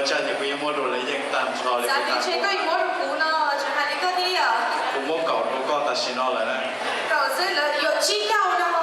Tsam ces kuv yuav muab rau lawv yeej tag nrho li. Xav tias ntshe koj yuav muab rau kuv no, tseem hais li koj thiab yom. Kuv muab kaum rau koj tam sim no lawm na. Kaum xwb, lawv yuav tsib caug no.